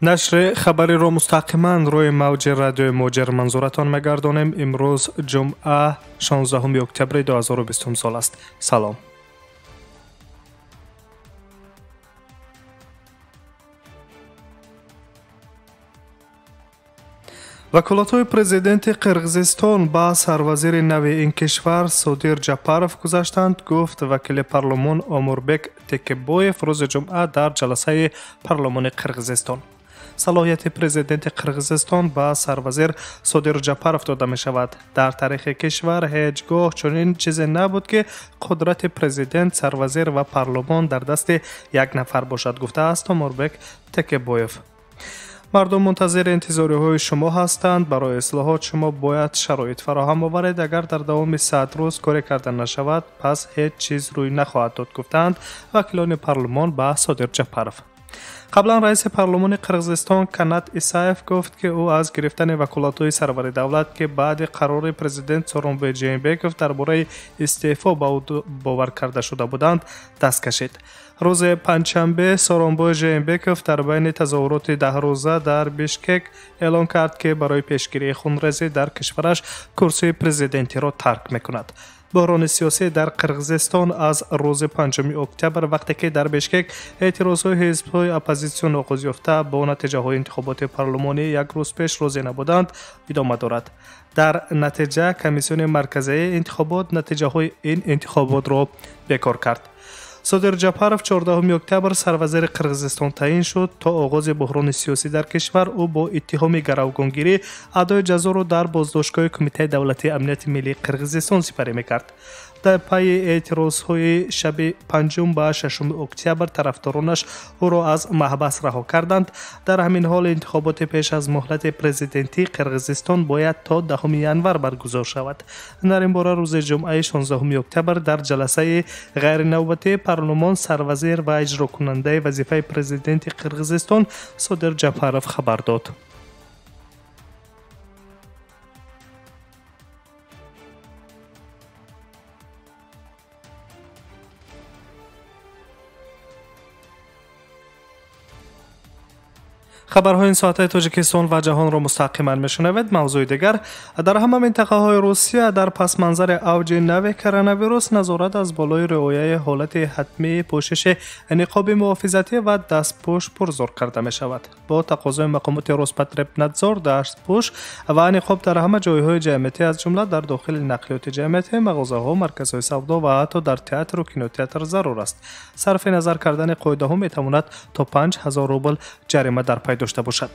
Нашри хабариро мустақиман рӯи мавҷи радиои Муҳоҷир манзуратон мегардонем. Имрӯз ҷумъа 16 октябри 2020 сол аст. Салом. Ваколатҳои президенти Қирғизистон ба сарвазири нави ин кишвар Содир Ҷапаров гузаштанд, гуфт вакили парлумон Омурбек Текебоев рӯзи ҷумъа дар ҷаласаи парлумони Қирғизистон. Салоҳияти президенти Қирғизистон ба сарвазир Содир Ҷапаров дода мешавад. Дар таърихи кишвар ҳеҷ гоҳ чунин чизе набуд, ки қудрати президент, сарвазир ва парлумон дар дасти як нафар бошад, гуфтааст Омурбек Текебоев. Мардум мунтазири интизориҳои шумо ҳастанд. Барои ислоҳот шумо бояд шароит фароҳам оваред. Агар дар давоми 100 рӯз коре карда нашавад, пас ҳеҷ чиз рӯй нахоҳад дод, гуфтаанд вакилони парлумон ба Содир Ҷапаров. Қаблан раиси парлумони Қирғизистон Канат Исаев гуфт, ки ӯ аз гирифтани ваколатҳои сарвари давлат, ки баъди қарори президент Сооронбой Жээнбеков дар бораи истеъфо ба ӯ бовар карда шуда буданд, даст кашид. Рӯзи панҷшанбе Сооронбой Жээнбеков дар байни тазоҳуроти даҳрӯза дар Бишкек эълон кард, ки барои пешгирии хунрезӣ дар кишвараш курсии президентиро тарк мекунад. Буҳрони сиёсӣ дар Қирғизистон аз рӯзи 5 октябр, вақте ки дар Бишкек эътирозҳои ҳизбҳои оппозитсион оғоз ёфта бо натиҷаҳои интихоботи парлумонӣ як рӯз пеш розӣ набуданд, идома дорад. Дар натиҷа комиссиони марказии интихобот натиҷаҳои ин интихоботро бекор кард. Содир Ҷапаров 14 октябр сарвазири Қирғизистон таъин шуд. То оғози буҳрони сиёсӣ дар кишвар ӯ бо иттиҳоми гаравгонгирӣ адои ҷазоро дар боздоштгоҳи Кумитаи давлатии амнияти миллии Қирғизистон сипарӣ мекард. Дар пайи эътирозҳои шаби 5 ба 6 октябр тарафдоронаш ӯро аз маҳбас раҳо карданд. Дар ҳамин ҳол интихоботи пеш аз муҳлати президентии Қирғизистон бояд то 10 январ баргузор шавад. Дар ин бора рӯзи ҷумъаи 16 октябр дар ҷаласаи ғайринавбатии парлумон сарвазир ва иҷрокунандаи вазифаи президенти Қирғизистон Содир Ҷапаров хабар дод. Хабарҳои ин соатаи Тоҷикистон ва ҷаҳонро мустақиман мешунавед. Мавзӯи дигар: дар ҳама минтақаҳои Русия дар пасманзари авҷи нави коронавирус назорат аз болои риояи ҳолати ҳатмии пӯшиши ниқоби муҳофизатӣ ва дастпӯш пурзор карда мешавад. Бо тақозои мақомоти Роспотребнадзор дастпӯш ва ниқоб дар ҳама ҷойҳои ҷамъиятӣ, аз ҷумла дар дохили нақлиёти ҷамъиятӣ, мағозаҳо, марказҳои савдо ва ҳатто дар театру кинотеатр зарур аст. Сарфи назар кардани қоидаҳо метавонад то 5000 рубл ҷарима дар пай дошта бошад.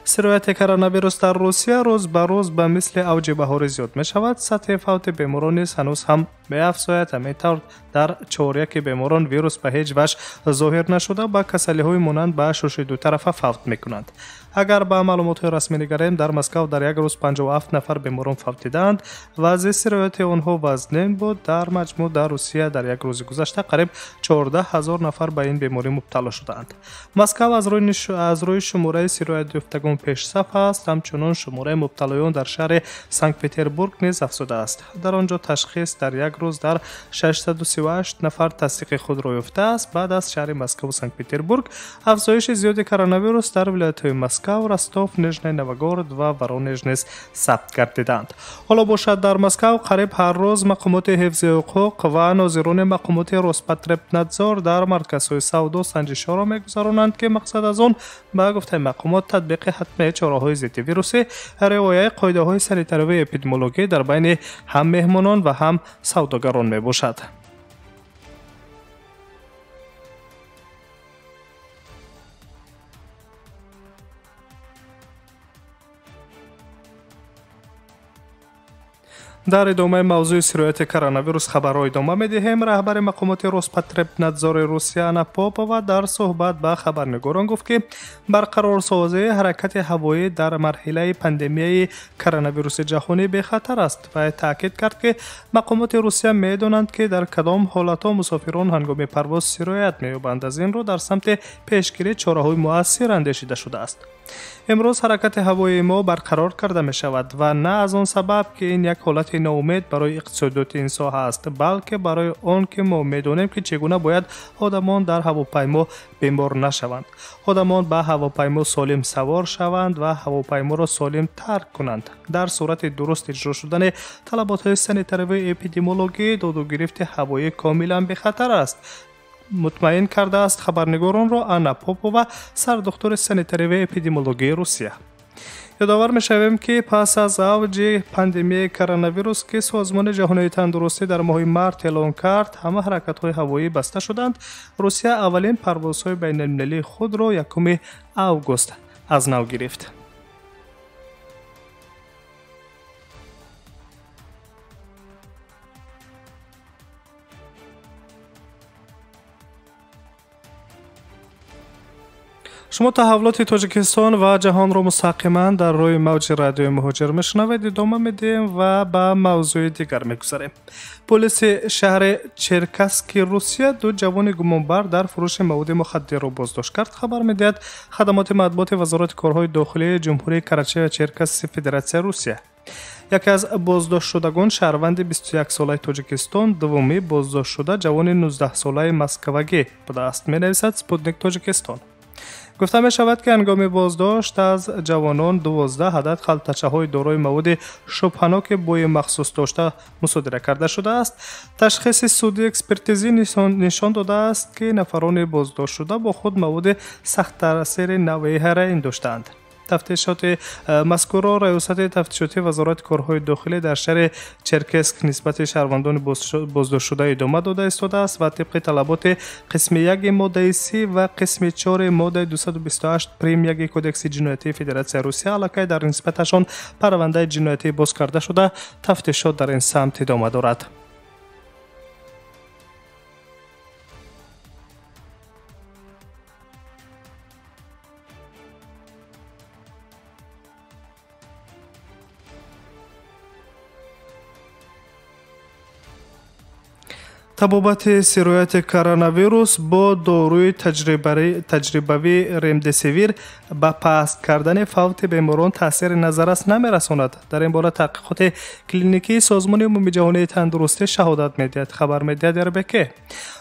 Сирояти коронавирус дар Русия рӯз ба рӯз ба мисли авҷи баҳорӣ зиёд мешавад. Сатҳи фавти беморон низ ҳанӯз ҳам меафзояд. Ҳамин тавр дар чоряки беморон вирус ба ҳеҷ ваҷҳ зоҳир нашуда, ба касалиҳои монанд ба шуши дутарафа фавт мекунанд. Агар ба маълумотҳои расмӣ нигарем, дар Москав дар як рӯз 57 нафар беморон фавтидаанд. Вазъи сирояти онҳо вазнин буд. Дар маҷмӯъ дар Русия дар як рӯзи гузашта қариб 14 ҳазор нафар ба ин беморӣ мубтало шудаанд. Москав аз рӯи шумораи сироятёфтагон пешсаф аст. Ҳамчунон шумораи мубталоён дар шаҳри Санкт-Петербург низ афзудааст. Дар он ҷо ташхис дар як рӯз дар 638 нафар тасдиқи худро ёфтааст. Баъд аз шаҳри Москаву Санкт-Петербург афзоиши зиёди коронавирус дар вилоятҳои Москав, Ростов, Нижний Новгород ва Воронеж низ сабт гардиданд. Ҳоло бошад, дар Москав қариб ҳар рӯз мақомоти ҳифзи ҳуқуқ ва нозирони мақомоти Роспотребнадзор дар марказҳои савдо санҷишҳоро мегузаронанд, ки мақсад аз он ба гуфтаи мақомот татбиқи ҳатмии чораҳои зидди вирусӣ, риояи қоидаҳои санитариву эпидемиологӣ дар байни ҳам меҳмонон ва ҳам савдогарон мебошад. Дар идомаи мавзӯи сирояти коронавирус хабарро идома медиҳем. Раҳбари мақомоти Роспотребнадзори Русия Анна Попова дар суҳбат ба хабарнигорон гуфт, ки барқарорсозии ҳаракати ҳавоӣ дар марҳилаи пандемияи коронавируси ҷаҳонӣ бехатар аст ва таъкид кард, ки мақомоти Русия медонанд, ки дар кадом ҳолатҳо мусофирон ҳангоми парвоз сироят меёбанд. Аз ин рӯ дар самти пешгирӣ чораҳои муассир андешида шудааст. Имрӯз ҳаракати ҳавоии мо барқарор карда мешавад ва на аз он сабаб, ки ин як ҳолати вазъияти ноумед барои иқтисодиёти ин соҳа аст, балки барои он ки мо медонем, ки чӣ гуна бояд одамон дар ҳавопаймо бемор нашаванд. Одамон ба ҳавопаймо солим савор шаванд ва ҳавопайморо солим тарк кунанд. Дар сурати дуруст иҷро шудани талаботҳои санитариву эпидемиологӣ додугирифти ҳавоӣ комилан бехатар аст, мутмаин кардааст хабарнигоронро Анна Попова, сардухтури санитариву эпидемиологии Русия. Ёдовар мешавем, ки пас аз авҷи пандемияи коронавирус, ки Созмони ҷаҳонии тандурустӣ дар моҳи март эълон кард, ҳама ҳаракатҳои ҳавоӣ баста шуданд. Русия аввалин парвозҳои байналмилалии худро 1 август аз нав гирифт. Шумо таҳаввулоти Тоҷикистон ва ҷаҳонро мустақиман дар рӯи мавҷи радиои Муҳоҷир мешунавед. Идома медиҳем ва ба мавзӯи дигар мегузарем. Полиси шаҳри Черкасски Русия ду ҷавони гумонбар дар фурӯши маводи мухаддирро боздошт кард, хабар медиҳад хадамоти матбуоти Вазорати корҳои дохилии Ҷумҳурии Карачаево-Черкасси Федератсияи Русия. Яке аз боздоштшудагон шаҳрванди 21-солаи Тоҷикистон, дуввумӣ боздоштшуда ҷавони 19-солаи москвагӣ будааст, менависад Спутник Тоҷикистон. Гуфта мешавад, ки ҳангоми боздошт аз ҷавонон 12 адад халтачаҳои дорои маводи шубҳаноки бӯи махсус дошта мусодира карда шудааст. Ташхиси суди экспертизӣ нишон додааст, ки нафарони боздоштшуда бо худ маводи сахттаъсири навъи ҳероин доштаанд. Тафтишоти мазкурро Раёсати тафтишотии Вазорати корҳои дохилӣ дар шаҳри Черкесск нисбати шаҳрвандони боздоштшуда идома дода истодааст ва тибқи талаботи қисми 1 моддаи 30 ва қисми 4 моддаи 228 прим 1 Кодекси ҷиноятии Федератсияи Русия аллакай дар нисбаташон парвандаи ҷиноятӣ боз карда шуда, тафтишот дар ин самт идома дорад. Табобати сирояти коронавирус бо доруи таҷрибавии ремдесивир ба паст кардани фавти беморон таъсири назаррас намерасонад. Дар ин бора таҳқиқоти клиникии Созмони умумиҷаҳонии тандурустӣ шаҳодат медиҳад, хабар медиҳад РБК.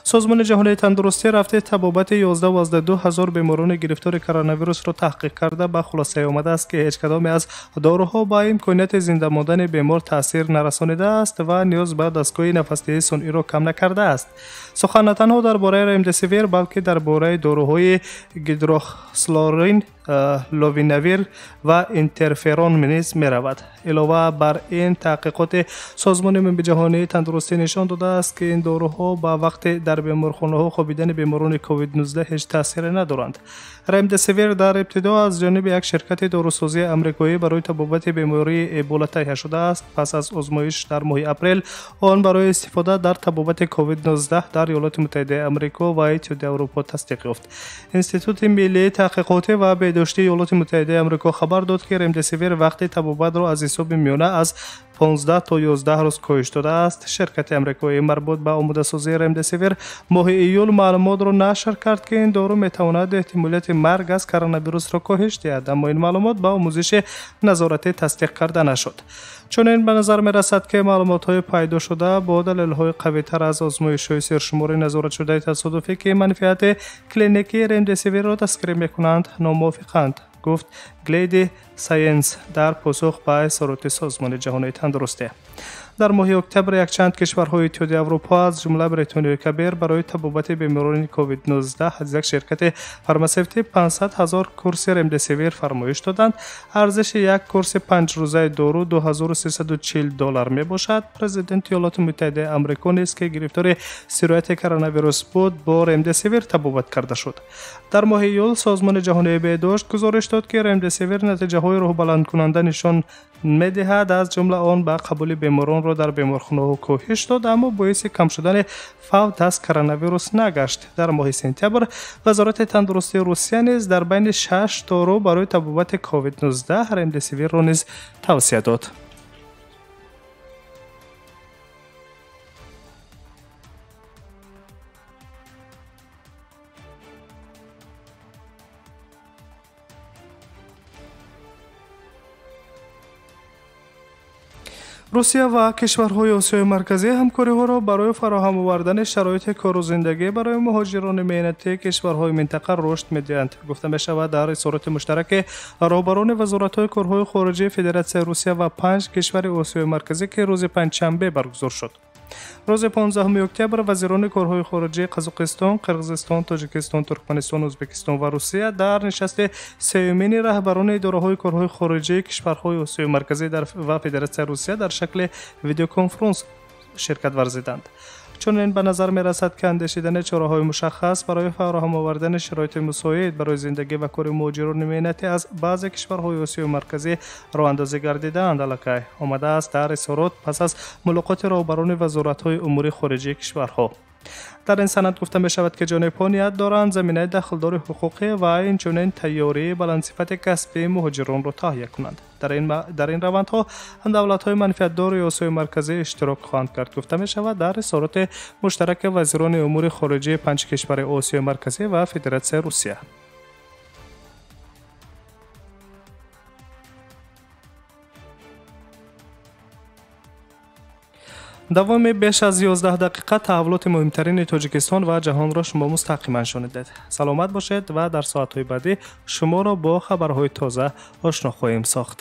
Созмони ҷаҳонии тандурустӣ рафти табобати 11,2 ҳазор беморони гирифтори коронавирусро таҳқиқ карда ба хулосае омадааст, ки ҳеҷ кадоме аз доруҳо ба имконияти зинда мондани бемор таъсир нарасонидааст ва ниёз ба дастгоҳи нафасдиҳии сунъиро кам накардааст. Сухан на танҳо дар бораи ремдесивир, балки дар бораи доруҳои гидрохлорин, ловинавир ва интерферон низ меравад. Илова бар ин, таҳқиқоти Созмони умумиҷаҳонии тандурустӣ нишон додааст, ки ин доруҳо ба вақти дар беморхонаҳо хобидани беморони COVID-19 ҳеҷ таъсире надоранд. Ремдесивир дар ибтидо аз ҷониби як ширкати дорусозии амрикоӣ барои табобати бемории эбола таҳия шудааст. Пас аз озмоиш дар моҳи апрел он барои истифода дар табобати COVID-19 дар Иёлоти Муттаҳидаи Амрико ва Иттиҳоди Аврупо тасдиқ ёфт. Институти миллии таҳқиқотӣ ва беҳдоштии Иёлоти Муттаҳидаи Амрико хабар дод, ки ремдесивир вақти табобатро аз ҳисоби миёна аз 15 то 11 рӯз коҳиш додааст. Ширкати амрикоӣ марбут ба омодасозии ремдесивир моҳи июл маълумотро нашр кард, ки ин дору метавонад эҳтимолияти марг аз коронавирусро коҳиш диҳад, аммо ин маълумот ба омӯзиши назоратӣ тасдиқ карда нашуд. Чунин ба назар мерасад, ки маълумотҳои пайдо шуда бо далелҳои қавитар аз озмоишҳои сершумори назоратшудаи тасодуфӣ, ки манфиати клиникии ремдесивирро дастгирӣ мекунанд, номувофиқанд, гуфт Глейди Сайенс дар посух ба изҳороти Созмони ҷаҳонии тандурустӣ. Дар моҳи октябр якчанд кишварҳои Иттиҳоди Аврупо, аз ҷумла Бритониёи Кабир, барои табобати беморони COVID-19 аз як ширкати фармасевтӣ 500 ҳазор курси ремдесивир фармоиш доданд. Арзиши як курси панҷрӯзаи дору 2340 доллар мебошад. Президенти Иёлоти Муттаҳидаи Амрико низ, ки гирифтори сирояти коронавирус буд, бо ремдесивир табобат карда шуд. Дар моҳи июл Созмони ҷаҳонии беҳдошт гузориш дод, ки ремдесивир натиҷаҳои рӯҳбаландкунанда нишон медиҳад, аз ҷумла он ба қабули беморонро дар беморхонаҳо коҳиш дод, аммо боиси кам шудани фавт аз коронавирус нагашт. Дар моҳи сентябр Вазорати тандурустии Русия низ дар байни 6 дору барои табобати COVID-19 ремдесивирро низ тавсия дод. Русия ва кишварҳои Осиёи Марказӣ ҳамкориҳоро барои фароҳам овардани шароити кору зиндагӣ барои муҳоҷирони меҳнатии кишварҳои минтақа рушд медиҳанд. Гуфта мешавад дар изҳороти муштараки роҳбарони вазоратҳои корҳои хориҷии Федератсияи Русия ва 5 кишвари Осиёи Марказӣ, ки рӯзи панҷшанбе баргузор шуд. Рӯзи 15 октябр вазирони корҳои хориҷии Қазоқистон, Қирғизистон, Тоҷикистон, Туркманистон, Ӯзбекистон ва Русия дар нишасти сеюмини раҳбарони идораҳои корҳои хориҷии кишварҳои Осиёи Марказӣ ва Федератсияи Русия дар шакли видеоконференс ширкат варзиданд. Чунин ба назар мерасад, ки андешидани чораҳои мушаххас барои фароҳам овардани шароити мусоид барои зиндагӣ ва кори муҳоҷирони меҳнатӣ аз баъзе кишварҳои Осиёи Марказӣ роҳандозӣ гардидаанд аллакай омадааст дар изҳорот пас аз мулоқоти роҳбарони вазоратҳои умури хориҷии кишварҳо. Дар ин санад гуфта мешавад, ки ҷонибҳо ният доранд заминаи дахлдори ҳуқуқӣ ва инчунин тайёрии баландсифати касбии муҳоҷиронро таҳия кунанд. Дар ин равандҳо ҳам давлатҳои манфиатдори Осиёи Марказӣ иштирок хоҳанд кард, гуфта мешавад дар изҳороти муштараки вазирони умури хориҷии 5 кишвари Осиёи Марказӣ ва Федератсияи Русия. Давоми беш аз 11 дақиқа таҳаввулоти муҳимтарини Тоҷикистон ва ҷаҳонро шумо мустақиман шунидед. Саломат бошед ва дар соатҳои баъдӣ шуморо бо хабарҳои тоза ошно хоҳем сохт.